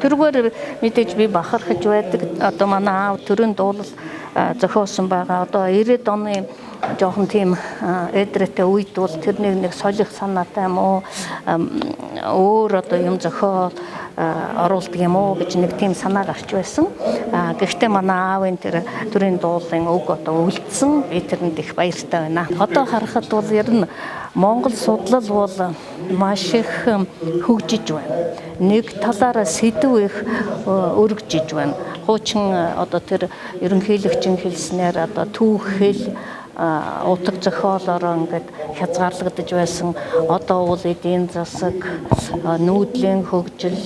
Тэрүүгээр мэдээж би бахархаж байдаг. Одоо манай аав төрийн дуулал зохиосон байгаа. Одоо 90-ад оны жоохон тийм эдрэтэй үед бол тэрнийг нэг солих санаатай юм уу, өөр одоо юм зохиол оруулдаг юм уу гэж нэг тийм санаа гарч байсан. Гэхдээ манай аавын тэр төрийн дуулын үг одоо үлдсэн. Би тэрэнд их баяртай байна. Одоо харахад бол ер нь Монгол судлал бол маш их хөгжиж байна. Нэг талаараа сэдэв их өргөжиж байна. Хуучин одоо тэр ерөнхийлөгчийн хэлснээр одоо түүх хэл, утга зохиолоороо ингээд хязгаарлагдаж байсан. Одоо бол эдийн засаг, нүүдлийн хөгжил,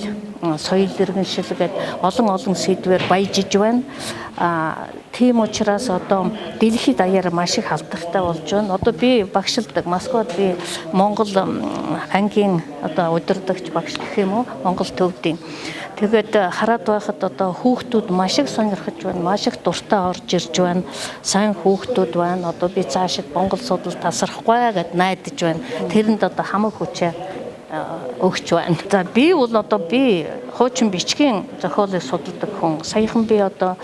соёл иргэншил гээд олон олон сэдвээр баяжиж байна. Тийм учраас одоо дэлхийд даяар маш их алдартай болж байна. Одоо би багшилдаг. Москвад би Монгол ангийн одоо удирдагч багш гэх юм уу? Монгол төвдийн. Тэгээд хараад байхад одоо хүүхдүүд маш их сонирхож байна, маш их дуртай орж ирж байна. Сайн хүүхдүүд байна. Одоо би цаашид Монгол судлал тасрахгүй гэд найдаж байна. Тэрэнд одоо хамаг хүчээ өгч байна. За, би бол одоо би хуучин бичгийн зохиолыг судалдаг хүн. Саяхан би одоо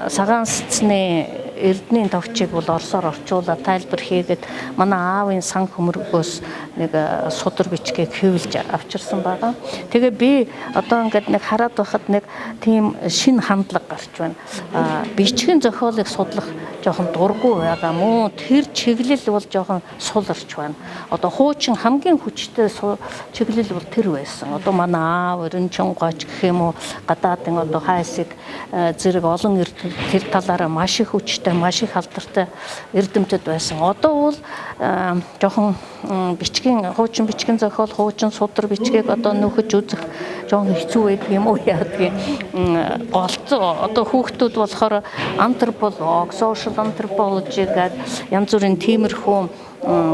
Сагаан сэцний Эрдэнийн товчийг бол Оросоор орчуулаад тайлбар хийгээд манай аавын сан хөмрөгөөс нэг судар бичгийг хэвлэж авчирсан байгаа. Тэгээ би одоо ингээд нэг хараад байхад нэг тийм шинэ хандлага гарч байна. Бичгийн зохиолыг судлах жоохон дургүй байгаа мó, тэр чиглэл бол жоохон суларч байна. Одоо хуучин хамгийн хүчтэй чиглэл бол тэр байсан. Одоо манай аав, Эренчингооч гэх юм уу, гадаадын одоо хайсыг зэрэг олон тэр талаараа маш их хүчтэй, маш их алдартай эрдэмтэд байсан. Одоо бол жоохон бичгийн, хуучин бичгийн зохиол, хуучин судар бичгийг одоо нөхөж үзэх жоохон хэцүү байдаг юм уу, яадаг юм, голцоо. Одоо хүүхдүүд болохоор антрополог, social anthropology гэдэг янз бүрийн тиймэрхүү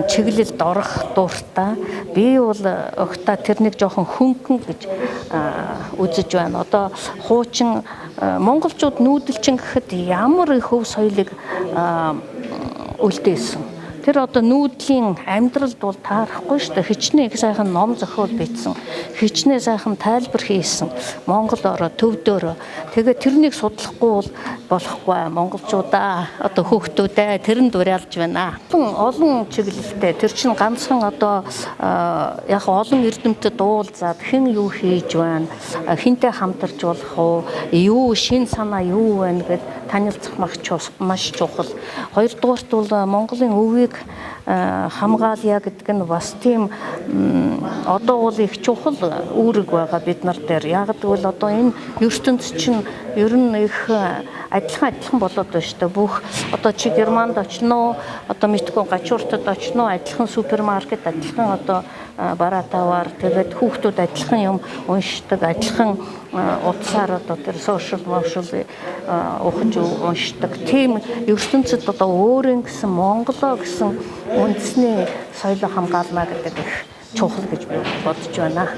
чиглэлд орох дуртай. Би бол огта тэрнийг жоохон хөнгөн гэж үзэж байна. Одоо хуучин монголчууд нүүдэлчин гэхэд ямар их өв соёлыг үлдээсэн. Тэр одоо нүүдлийн амьдралд бол таарахгүй шүү дээ. Хичнээн их сайхан ном зохиол бичсэн. Хичнээн сайхан тайлбар хийсэн. Монгол ороо, төвдөөрөө. Тэгээ тэрнийг судлахгүй бол болохгүй. Монголчуудаа, одоо хүүхдүүдээ тэрэнд уриалж байна. Олон олон чиглэлтэй. Тэр чинь ганцхан одоо яг олон эрдэмтэд уулзаад хэн юу хийж байна, хэнтэй хамтарч болох уу, юу шин санаа юу байна гэд танилцах маш чухал. Хоёрдугаарт бол Монголын өвийг хамгаалъя гэдэг нь бас тийм одоо бол их чухал үүрэг байгаа бид нар дээр. Яг гэвэл одоо энэ ертөнц чинь ер нь их адилхан адилхан болоод байна шүү дээ. Бүх одоо чи Германд очно уу, одоо мэдгүй гачууртад очно уу, адилхан супермаркет, адилхан одоо бараа таваар, тэгээд хүүхдүүд адилхан юм уншдаг, адилхан утсаар одоо тэр social motion ухаж уншдаг. Тийм ертөнцид одоо өөрийн гэсэн Монголоо гэсэн үндэсний соёлоо хамгаална гэдэг их чухал гэж би бодож байна.